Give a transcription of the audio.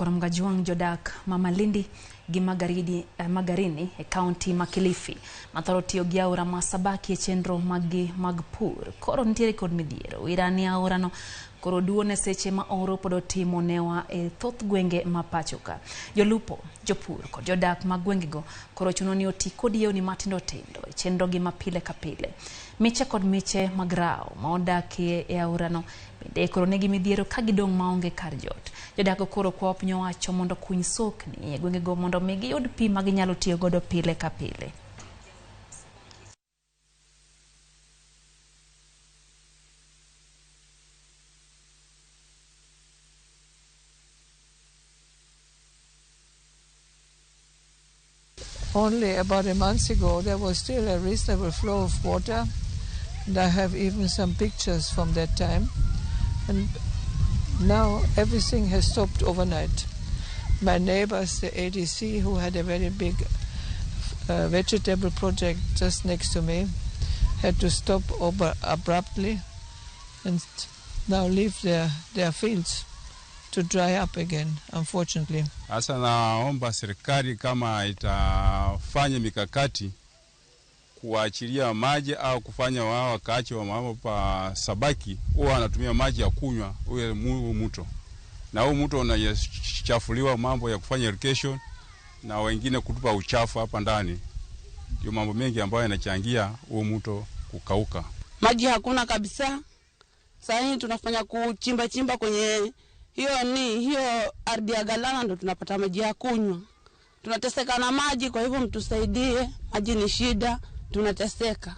Nyakwar Mgajuang' jodak ma Malindi gi Magaridi, Magarini e kaunti ma Kilifi mathoro tiyo gi aora ma Sabaki e chenro maggi mag pur. Koro nitiere kod midhiero. Irani aorano koro duone seche ma oro pod otimo newa e thoth gwenge ma pacho ka. Jolupo, jopur kod jodak mag gwengego koro chuno ni oti kod yewni matindo tindo e chenrogi ma pile ka pile. Miche kod miche mag rao ma odakie e aorano bende koro nigi midhiero ka gidong' maonge kar jot. Jodak koro kwayo piny owacho mondo okuny sokni e gwengego mondo mi giyud pi ma ginyalo tiyo godo pile ka pile. Only about a month ago, there was still a reasonable flow of water, and I have even some pictures from that time. And now everything has stopped overnight. My neighbors, the ADC, who had a very big vegetable project just next to me, had to stop over abruptly and now leave their fields to dry up again, unfortunately. Sasa naomba serikali kama itafanya mikakati kuachilia maji au kufanya wao wakaachi wa mahali pa Sabaki huwa wanatumia maji ya kunywa huyo mto, na huu mto unachafuliwa mambo ya kufanya irrigation na wengine kutupa uchafu hapa ndani. Ndio mambo mengi ambayo yanachangia huu mto kukauka. Maji hakuna kabisa. Sasa hii tunafanya kuchimba chimba kwenye hiyo ni hiyo ardhi ya Galana ndo tunapata maji ya kunywa. Tunateseka na maji, kwa hivyo mtusaidie. Maji ni shida, tunateseka.